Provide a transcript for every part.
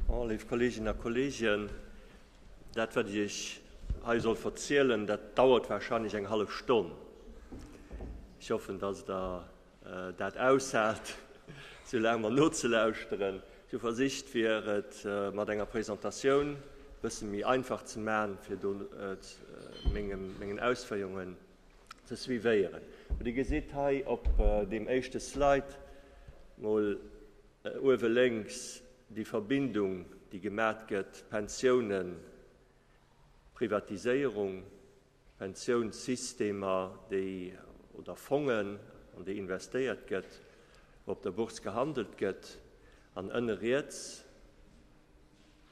Bon, léif Kolleeginnen a Kolleegen, dat wat ech Iech hei soll verzielen, dat dauert wahrscheinlech eng hallef Stonn. Ech hoffen, dass Der dat aushaalt, sou laang mer nozelauschteren. Ech hu versicht, fir et mat enger Presentatioun e bësse méi einfach ze maachen, fir do mengen Ausféierungen ze suivéieren. Dir gesitt hei op deem éischte Slide mol Uewe lénks déi Verbindung, déi gemat gëtt, Pensiounen, Privatiséierung, Pensiounssystemer, déi, oder Fongen, an déi investéiert gëtt, wou op der Bourse gehandelt gëtt. An ënne riets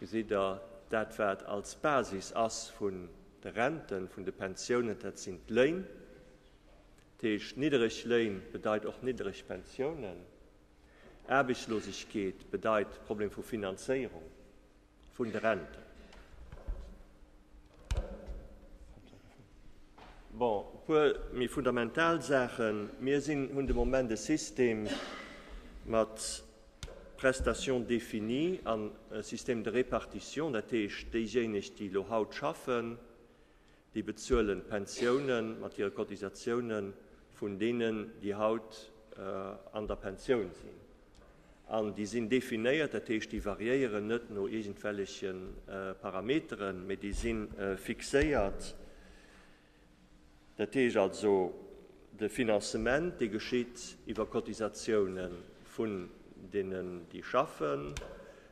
gesitt Der dat, wat als Basis ass vun de Renten, vun de Pensiounen, dat sinn d'Léin. Dat heescht, niddereg Léin bedeit och niddereg Pensiounen. Aarbechtslosegkeet bedeit Problem vu Finanzéierung vun de Renten. Bon, e puer méi fundamental Saachen. Mir sinn, hunn de Moment e System mat Prestations définies an e Système de répartition, dat heescht déijéineg, déi elo haut schaffen, Déi bezuelen d'Pensiounen mat hire Cotisatiounen vun deenen, déi haut an der Pensioun sinn. An déi sinn definéiert, dat heescht, déi variéieren net no iergendwelleche Parameteren, mee déi si fixéiert. Dat heescht also, de Finanzement, dee geschitt iwwer Cotisatiounen vun deenen, déi schaffen,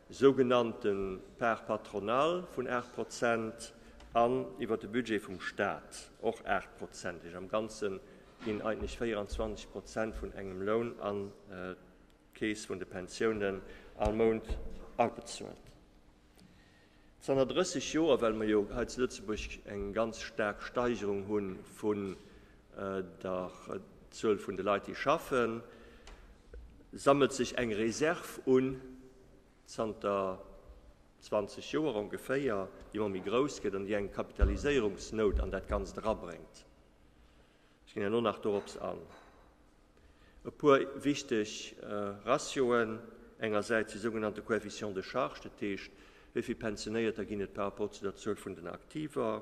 sougenannte Part patronale vun 8 Prozent an iwwert de Budget vum Stat, och 8 Prozent. Dat heescht, am Ganze ginn eigentlech 24 Prozent vun engem Loun an d'Keess vun de Pensiounen all Mount abezuelt. Zanter 30 Joer, well mer jo hei zu Lëtzebuerg eng ganz staark Steigerung hu vun der Zuel vun de Leit, déi schaffen, sammelt sech eng Reserv un, zanter 20 Joer ongeféier, déi ëmmer méi grouss gëtt an déi eng Kapitaliséierungsnout an dat Ganzt erabréngt. Ech ginn herno nach dorops an. E puer wichteg Ratioen, engersäits de sougenannte Coefficient de charge, dat heescht, wéi vill Pensionéierter ginn et par rapport zu der Zuel vun den Aktiver,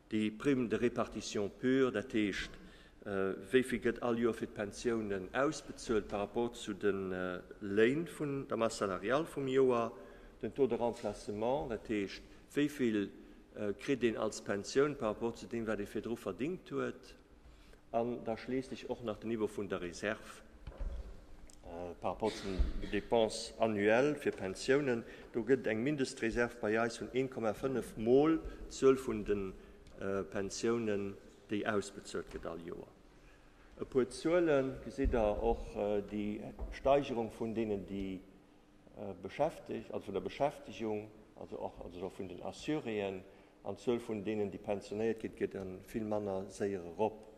déi Prime de répartition pure, dat heescht, wéi vill gëtt all Joer fir d'Pensiounen ausbezuelt par rapport zu de Léin vun der Masse salariale vum Joer, den Taux de remplacement, dat heescht, wéi vill kritt een als Pensioun par rapport zu deem, wat ee virdru verdingt huet, an da schliisslech och nach den Niveau vun der Reserve par rapport zu den Dépenses annuelles fir Pensiounen. Do gëtt et eng Mindestreserve bei eis vun 1,5 mol d'Zuel vun de Pensiounen, déi ausbezuelt gëtt all Joer. E puer Zuele gesitt Der och, déi Steigerung vun deenen, déi beschäftegt, also vun der Beschäftegung, also och also vun den Assuréen, an d'Zuel vun deenen, déi pensionéiert ginn, geet dann vill manner séier erop.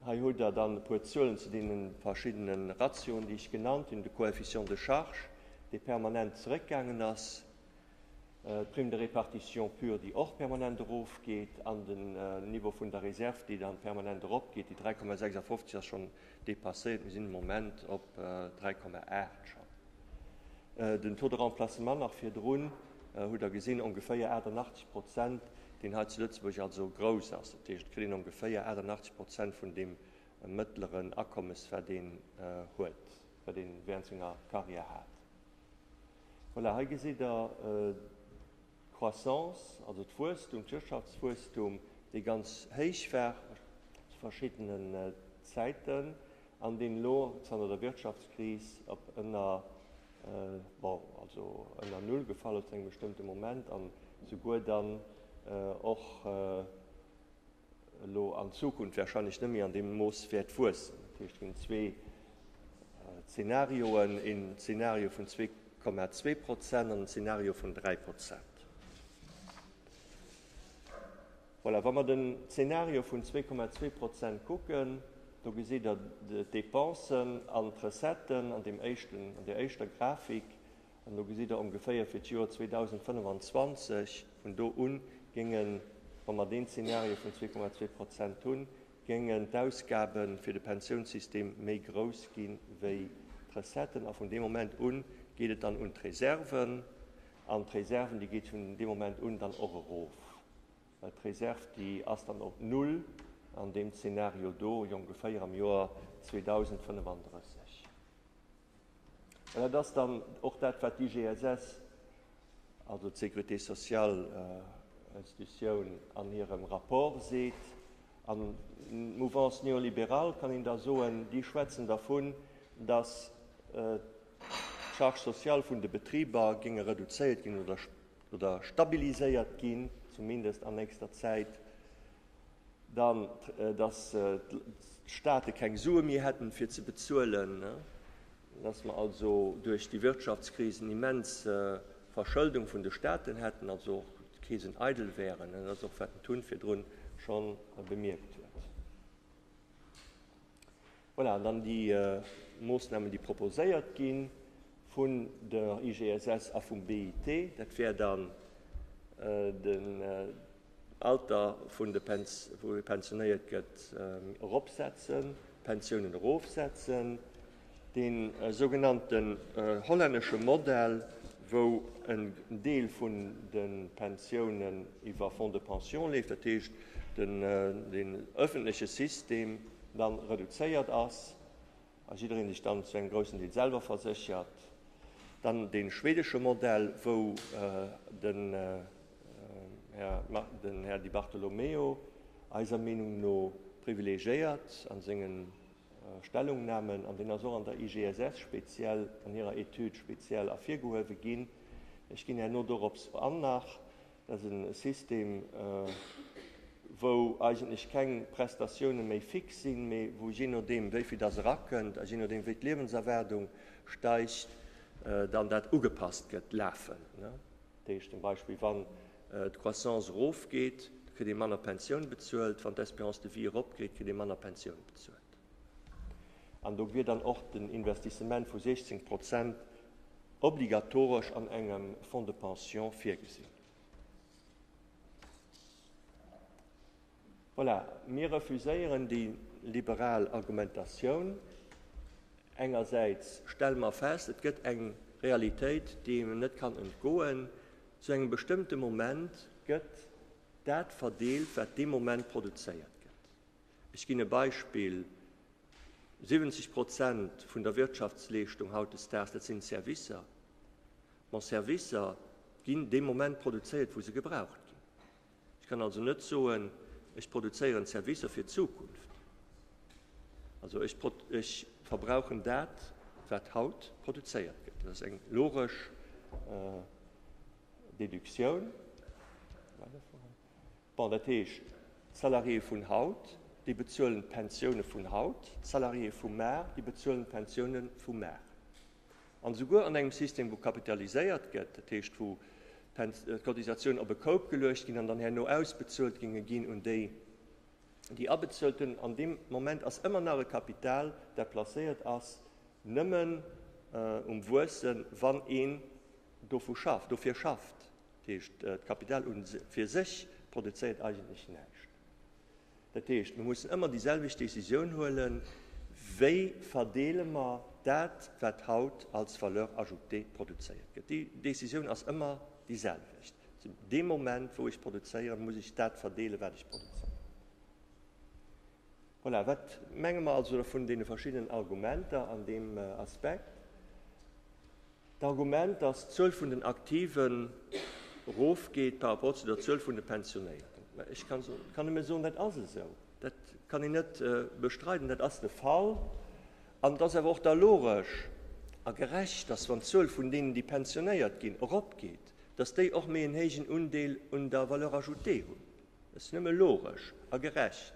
Hei hutt Der dann e puer Zuelen zu deene verschiddene Ratioen, déi ech genannt hunn, de Coefficient de charge, dee permanent zeréckgaangen ass, d'Prime de répartition pure, déi och permanent erofgeet, an den Niveau vun der Réserve, déi dann permanent eropgeet. Déi 3,56 ass schonn dépasséiert, mir sinn de Moment op 3,8 schonn. Den Taux de remplacement nach virdrun, hutt Der gesinn, ongeféier 88 Prozent, deen hei zu Lëtzebuerg also grouss ass. Dat heescht, et kritt een ongeféier 88 Prozent vun deem mëttleren Akommes, wat een huet, wat ee während senger Carrière hat. Voilà, hei gesitt Der d'Croissance, also d'Wuesstum, d'Wirtschaftswuesstum, dee ganz héich war zu verschiddenen Zäiten an deen elo zanter der Wirtschaftskris op ënner, bon, also ënner Null gefall ass zu engem bestëmmte Moment an souguer dann och elo an Zukunft wahrscheinlech net méi an deem Mooss wäert wuessen. Dat heescht, et ginn zwee Zenarioen, een Zenario vun 2,2 Prozent an en Zenario vun 3 Prozent. Voilà, wa mer den Zenario vun 2,2 Prozent kucken, do gesitt Der d'Dépensen an d'Recetten an deem éischten, an där éischter Grafik. An do gesitt Der ongeféier fir d'Joer 2025, vun do u géingen, wa mer deen Zeenario vun 2,2 Prozent hunn, géingen d'Ausgabe fir de Pensiounssystem méi grouss gi wéi d'Recetten. A vun deem Moment u geet et dann un d'Reserven, an d'Reserven, déi geet vun deem Moment un dann och erof, well d'Reserv, déi ass dann op Null an deem Zeenario do, jo ongeféier am Joer 2035. An dat ass dann och dat, wat d'IGSS, also d'Sécurité sociale Institutioun, an hirem Rapport seet. An d'Mouvance néolibérale, kann een da soen, déi schwätzen dervun, datt d'Charge sociale vun de Betriber géinge reduzéiert ginn oder stabiliséiert ginn, zumindest an nächster Zäit. Dann, dass d'Staate keng Sue méi hätten, fir ze bezuelen, dass mer also duerch déi Wirtschaftskris en immens Verschëldung vun de Staaten hätten, also och d'Keesen eidel wären. Dat ass och, wat den Tun virdrun scho bemierkt huet. Voilà, an dann déi Moossnamen, déi proposéiert gi vun der IGSS a vum BIT, dat wär dann den Alter vun de Pens, wou ee pensionéiert gëtt, eropsetzen, d'Pensiounen erofsetzen, dee sougenannten hollännesche Modell, wou en Deel vun de Pensiounen iwwer Fonds de pension leeft, dat heescht den öffentleche System dann reduzéiert ass a jiddereen sech dann zu engem groussen Deel selwer verséchert. Dann dee schwedesche Modell, wou den Här Di Bartolomeo eiser Meenung no privilegiéiert a sengen Stellungnahmen, an deen ass och an der IGSS speziell, an hirer Etüd speziell ervirgehuewe ginn. Ech ginn herno dorops an nach. Dat ass e System, wou eigentlech keng Prestatioune méi fix sinn, mee wou jee nodeem, wéi vill dass erakënnt a jee nodeem, wéi d'Liewenserwaardung steigt, dann dat ugepasst gëtt lafend. Dat heescht zum Beispill, wann d'Croissance erofgeet, da kritt ee manner Pensioun bezuelt, wann d'Espérance de vie eropgeet, kritt ee manner Pensioun bezuelt. An do wier dann och den Investissement vu 16 Prozent obligatoresch an engem Fonds de pension virgesinn. Voilà, mir refuséieren déi liberal Argumentatioun. Engersäits stelle mer fest, et gëtt eng Realitéit, déi engem net kann entgoen, Zu engem bestëmmte Moment gëtt dat verdeelt, wat dee Moment produzéiert gëtt. Ech ginn e Beispill, 70 Prozent vun der Wirtschaftsleeschtung hautdesdaags, dat sinn d'Servicer. Bon, Servicer ginn dee Moment produzéiert, wou se gebraucht ginn. Ech kann also net soen, ech produzéieren Servicer fir d'Zukunft. Also ech, ech verbrauchen dat, wat haut produzéiert gëtt. Dat ass eng logesch Deduktioun. Bon, dat heescht, d'Salariéë vun haut, déi bezuelen d'Pensioune vun haut, d'Salariéë vu mar, déi bezuelen d'Pensioune vu mar. An esouguer an engem System, wou kapitaliséiert gëtt, dat heescht wou d'Cotisatiounen op e Koup geluecht ginn an dann herno ausbezuelt géinge ginn un déi, déi abezuelt hunn, an deem Moment ass ëmmer nach e Kapital, dat placéiert ass, nëmmen um Wuessen, wann een dovu schafft, dofir schafft. Dat heescht, d'Kapital u fir sech produzéiert eigentlech näischt. Dat heescht, mir mussen ëmmer déi selwecht Décisioun huelen, Wéi verdeele mer dat, wat haut als Valeur ajoutée produzéiert gëtt? Déi Décisioun ass ëmmer déi selwecht. Zu deem Moment, wou ech produzéieren, muss ech dat verdeelen, wat ech produzéieren. Voilà, wat menge mer also vun deene verschiddenen Argumenter an deem Aspekt? D'Argument, dass d'Zuel vun den Aktiven erofgeet par rapport zu der Zuel vun de Pensionéierten, mä ech kann nëmme soen, dat ass esou, dat kann een net bestreiden, dat ass de Fall. An et ass awer och da logesch a gerecht, dass wann d'Zuel vun deenen, déi pensionéiert ginn, eropgeet, dass déi och méi en héijen Undeel un der Valeur ajoutée hunn. Dat ass nëmme logesch a gerecht.